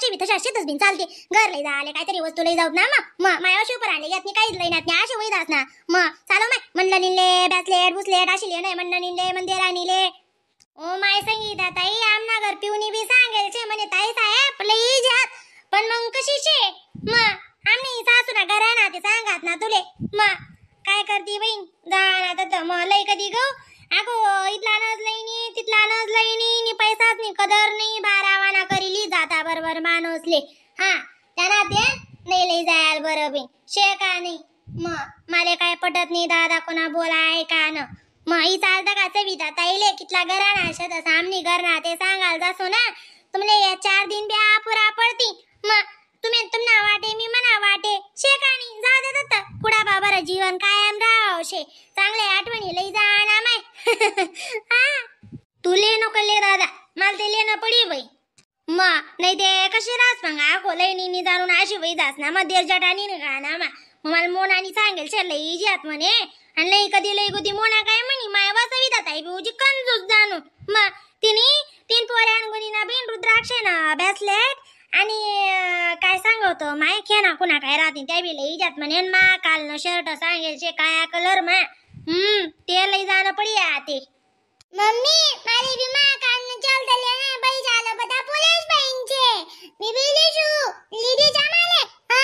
रुद्राक्षी बी तशा शेतच बिन चालते. घर लई झाले काहीतरी वस्तू लई जाऊत ना मग मग माया शिव पर आणले यात काहीच लई नात नाही असे होईदास ना. मग चालो माय म्हणलं निले बॅसलेट बुसलेट अशी ले नाही म्हणलं निले मंदिरा निले. ओ my Sangeeta ताई आमना घर पिऊनी बी सांगेल छे म्हणे ताई साहेब लई जात पण मग कशी शे मग आम्ही सासू ना घरा ना ते सांगात ना तुले. मग काय करती बहीण जा ना तर मग लई कधी गो अगो इथला नज लई तिथला नज लई नी पैसाच नाही कदर नाही बारावाना करीली जाता बरोबर माणूसले. हा त्यांना ते नाही लई जायला बरं बी शे का नाही. मग मला काय पटत नाही दादा कोणा बोलाय का न. मग ही चालतं का सविता ताईले कितला घराना शेत आमनी घरना ते सांगाल जासो ना तुमले या 4 दिन बी अपुरा पडती. मग तुम्ही तुमना वाटे मी मना वाटे शे का नाही जाऊ दे दत्त कुडा बाबारा जीवन कायम राव शे चांगले आठवणी लई जाणार माय. हा तू ले नको ले दादा मला ते लेणं पडी बाई. मग नाही ते कसे रास मग आखो लई नी जाणून अशी बाई जास ना मग देर जटानी का ना मा मग मला मोनानी सांगेल शे लई जात म्हणे आणि लई कधी लई गुदी मोना काय म्हणी माय वासविता ताई बिऊजी कंजूस जाणू. मग तिने 3 पोऱ्यांगुनी ना बिन रुद्राक्ष ना बॅसलेट आणि काय सांगवतो माय खेना कुणा काय राहते त्या बी लई जात म्हणे मा काल न शर्ट सांगेल शे काया कलर मा ते लई जाणं पडी ते. मम्मी मारी बी मा काल न चलतले ना बाई झालं बदा पोलीस बाईंचे मी बी लिजू लिदी जामाले. हा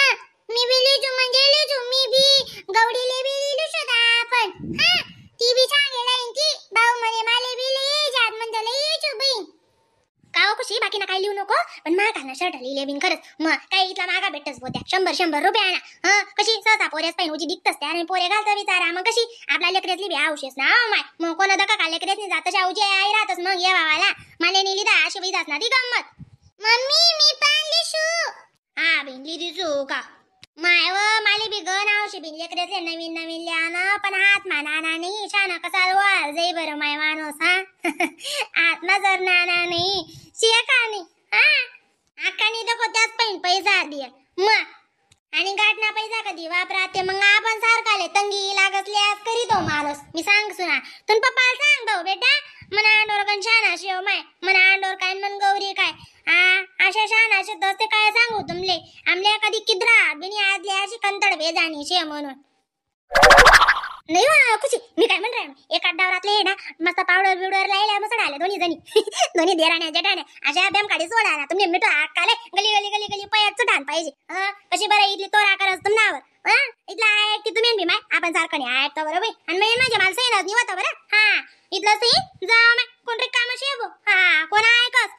मी बी लिजू म्हणजे लिजू मी बी गौडीले बी लिजू शोधा आपण. हा ती बी सांगेल आहे ती भाऊ म्हणे माले बी लई जात म्हणजे लई बहीण. का खुशी बाकी ना काय लिहू नको पण महाग ना शर्ट लिहिले बिन खरंच. मग काय इथला महागा भेटस बोत्या 100-100 रुपये आणा. हा कशी सहसा पोऱ्याच पाहिजे उजी दिसतस त्या आणि पोरे घालतं विचारा मग कशी आपला लेकरेतली बी आवशेस ना माय. मग कोणा धक्का का लेकरेत जात तशा उजी आई राहतस मग ये बाबाला माले नेली दा अशी बाई जास ना ती गंमत. मम्मी मी पण लिशू. हा बिन लिदिसू का माय व माले बी गण आवशे बिन लेकरेतले नवीन नवीन लिहाना पण हात माना नाही शाना कसा वाल जाई बरं माय माणूस. हा आत्मा जर नाना नाही शिया नाही. हा आकानी देखो त्याच पैन पैसा दिया मग आणि गाठना पैसा कधी वापराते मग आपण सारखाले तंगी लागसल्यास करीतो माणूस. मी सांग सुना तुम पप्पाला सांग भाऊ बेटा मना अंडोर कन शाना शिव माय मना अंडोर काय मन गौरी काय आ अशा शाना असे दस्ते काय सांगू तुमले आमले कधी किद्रा बिनी आदले अशी कंतड बेजानी शे म्हणून नाही वा खुशी. मी काय म्हणणार एका डावरातले ना मस्त पावडर बिवडर लायला मस्त आले दोन्ही जणी दोन्ही देराण्या जेठाण्या अशा बेम काढी सोडा ना तुम्ही मिठो आकाले गली गली गली गली पयात सुटान पाहिजे. कशी बरं इथली तोरा करस तुमनावर. इथला ऐक की तुम्ही बी my आपण सारखं नाही ऐकतो बरोबर आणि मी माझ्या मला सही नाही होतं बरं. हा इथलं सही जा माय कोण रे काम शेबो. हा कोण ऐकस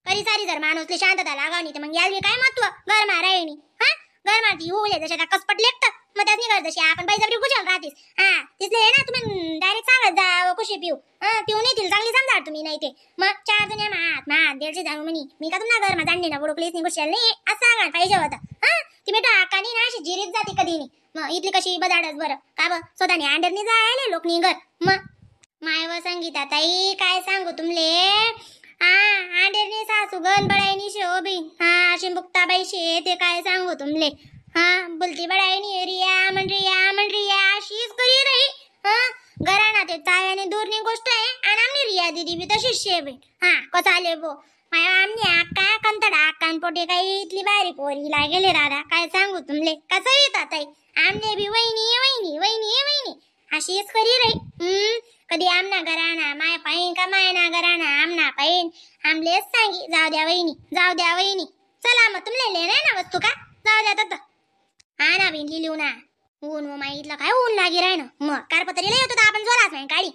करी सारी जर माणूसली शांतता लागावणी तर मग याल काय महत्व घर मारायणी. हा घर मारती होऊ जशा कसपट लेखत मग त्याच नाही करत आपण पैसा कुशल राहतीस. हा तिथले ना तुम्ही डायरेक्ट सांगत जा खुशी पिऊ. हा पिऊ नाही तिला चांगली समजा तुम्ही नाही ते मग 4 जण हात मा दिलचे जाणू म्हणी मी का तुम्हाला घर मा जाणले ना बुडकलीच नाही कुशल नाही असं सांगा पाहिजे होतं. हा ती बेटा कानी ना अशी जिरीत जाते कधी नाही मग इथली कशी बदाडच बरं का ब स्वतःने अंडरनी जायला लोक नाही घर. मग माय व संगीता ताई काय सांगू तुमले हा आंडेरनी सासू गण बळायनी शे हो बी. हा अशी मुक्ताबाई शे ते काय सांगू तुमले. हा बोलती बळायनी रिया म्हण रिया म्हण रिया अशीच करी रही. हा घराना ते चाव्याने दूरनी गोष्ट आहे आणि आमनी रिया दिदी बी तशीच शे बाई. हा कसं आले बो माय आमनी अक्का कंतडा अक्कान पोटे काही इथली बारी पोरीला गेले दादा काय सांगू तुमले कसं येतात ताई आमने बी वहिनी वहिनी वहिनी वहिनी अशीच करी रही. कधी आमना घराना माय पाहिन का मायना घराना आमना पाहिन आमलेच सांगी जाऊ द्या वहिनी जाऊ द्या वहिनी. चला मग तुमले ले ना वस्तू का जाऊ द्या तत. हा ना बिन लिहू ना ऊन व माई इथलं काय ऊन लागी राय ना मग कारपतरी लय होतो आपण जोराच नाही काढी.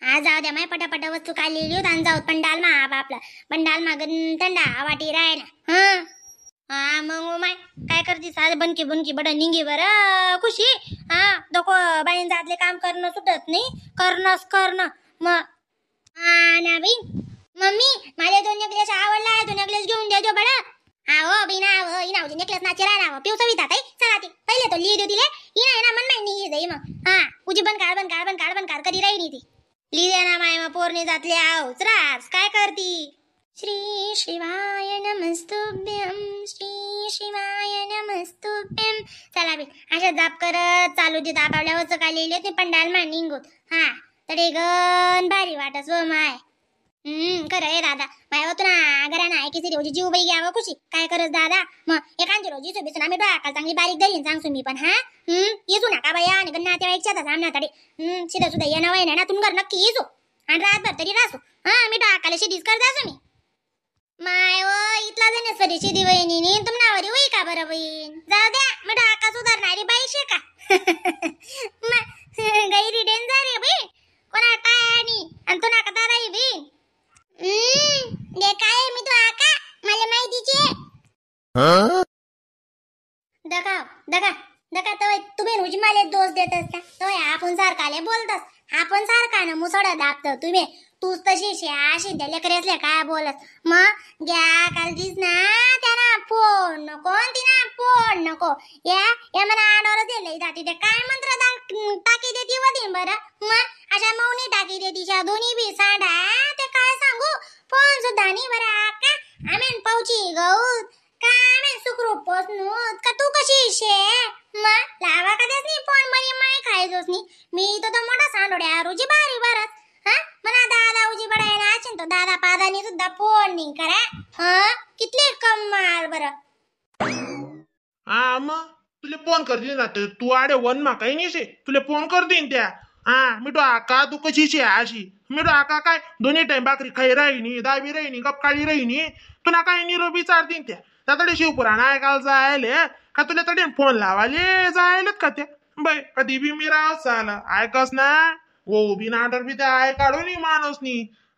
हा जाऊ द्या माय पटापट वस्तू काय लिहिली होता आणि जाऊ पंडाल मा आपला पंडाल मा थंडा वाटी राय ना. हा हा मग माय काय करते साधे बनकी बुनकी बड निंगी बरं खुशी. हा डोको बाईन जातले काम करणं सुटत नाही करणंच करणं मग. हा ना बाई मम्मी माझे 2 नेकलेस आवडला आहे 2 नेकलेस घेऊन देजो बडं. हा हो बाई ना हो इना होती नेकलेस नाचे राहणार पिऊ सविता ताई चला ते पहिले तो लिहि देऊ दिले इना ना मन माहिती निघी जाई मग. हा उजी बन काढ बन काढ बन काढ बन काढ कधी राही ती लिहि ना माय मग पोरणी जातले आहोच रास काय करती. श्री शिवाय नमस्तुभ्यं श्री शिवाय नमस्तुभ्यं. चला बी अशा जाप करत चालू देत आपापल्या वच काय लिहिले ते पंडाल मा निघूत. हा तरी गण भारी वाटस व माय. खरं आहे दादा. माय तुला घरानं आहे किसी रोजी जीव बाई घ्यावं खुशी. काय करस दादा? मग एखादी रोजी इसू बिसून आम्ही डोळा चांगली बारीक धरीन सांगसू मी पण. हा, येसू नका बाया आणि नातेवाईकच्या सामना तडे. सिधा सुद्धा येणं वय ना तुम घर नक्की येसू आणि रातभर तरी राहसू. हा, मी डोळाकाला शिदीच कर जासू मी. माय व इथला जण सरी शिदी वहिनी तुमनावरी होई का बरं बहीण? जाऊ द्या, मी डोळा सुधारणारी बाई शे का? गैरी डेंजर आहे बहीण. कोणा काय आणि आणि तू नका दाराई बहीण. दे काय मी तू आका मला माहितीचे. दका दका दका तवय तुम्ही रोज मला दोष देत असता. तवय आपण सारखाले बोलतस, आपण सारखा ना मुसळ दाबत तुम्ही. तूच तशी शे अशी त्या लेकरेसले काय बोलत. मग घ्या काल दिस ना त्यांना फोन नको तिना फोन नको. या या मला आडोर दिले जाते ते काय मंत्र टाकी देती वदीन बरं. मग अशा मौनी टाकी देती शा दोन्ही बी सांडा ते काय सांगू. फोन सुद्धा नाही बरं आका. आमेन पावची गौत का आमेन सुखरूप पोचनूत का तू कशी शे? मग लावा का देस नी फोन मनी my खायचोस नी. मी तर तो मोठा सांडोड्या रोजी बारी बरंच. हा मला दादा उजी बडायला असेल तो दादा पादानी सुद्धा फोन नाही करा. हा कितले कमाल बरं. हा मग तुले फोन करतील ना तू आडे वन मा काही नाही शे तुले फोन करतील त्या. हा मी तो आका तू कशी शे अशी? मी तो आका काय दोन्ही टाइम भाकरी खाई राहिनी दाबी राहिनी गपकाळी राहिनी तुला काही निरोपी विचारतील त्या. त्या शिवपुराण ऐकायला जायले का तुला तडे फोन लावाले जायलेत का त्या? बाई कधी बी मी राव चाल ऐकस ना ओ बी नाटर बी त्या I काढू नी माणूस नी.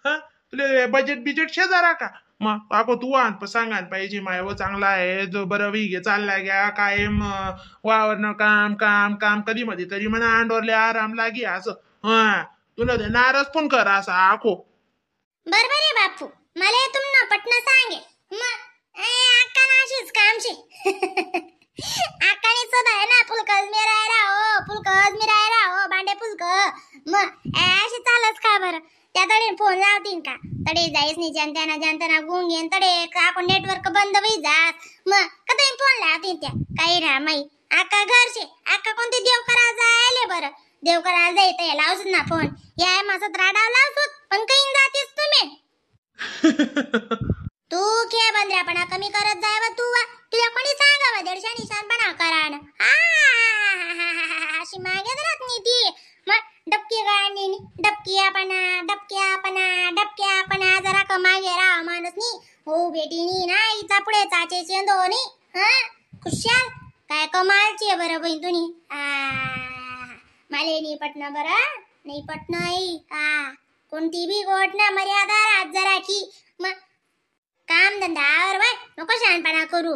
हा तुले बजेट बिजेट शे जरा का? मग अगो तू आण सांगायला पाहिजे माय व चांगला आहे जो बरं विघे चालला ग्या कायम वावरणं काम काम काम कधी मध्ये तरी म्हणा अंडोरले आराम लागी असं. हा तुला ते नाराज पण कर असा आखो. बरोबर आहे बापू, मला तुमनं पटन सांगे. मग अक्का ना अशीच कामशी. अक्काने सुद्धा आहे ना फुलकज मी राहिला हो फुलकज मी राहिला हो भांडे फुलक. मग अशी चालच का बरं? त्या तडे फोन लावतीन का तडे जाईस नाही जनताना जनताना गुंग येईन तडे का आपण नेटवर्क बंद होई जात. मग का तुम्ही फोन लावतीन त्या काही ना माई अक्का घरचे अक्का कोणते देव करा जायले बरं? देव करायला जाई तर लावसूत ना फोन या माझं त्राडाव लावसूत पण काही जातीस तुम्ही. तू खे बंद्रापणा कमी करत जाय तू वा तुला कोणी सांगावा दीडशे निशानपणा करान. अशी मागे राहत नाही ती. मग डबकी गाणी डबकी आपणा डबकी आपणा डबकी आपणा जरा कमागे राहा माणूस नी हो बेटीनी ना इचा पुढे चाचे चेंदो नी. हा खुशाल काय कमालची आहे बरं बहीण तुनी. मला नाही पटणं बरं नाही पटणं आई. हा कोणती बी गोट ना मर्यादा राहत जरा की. मग काम धंदा आवर बाय नको शहाणपणा करू.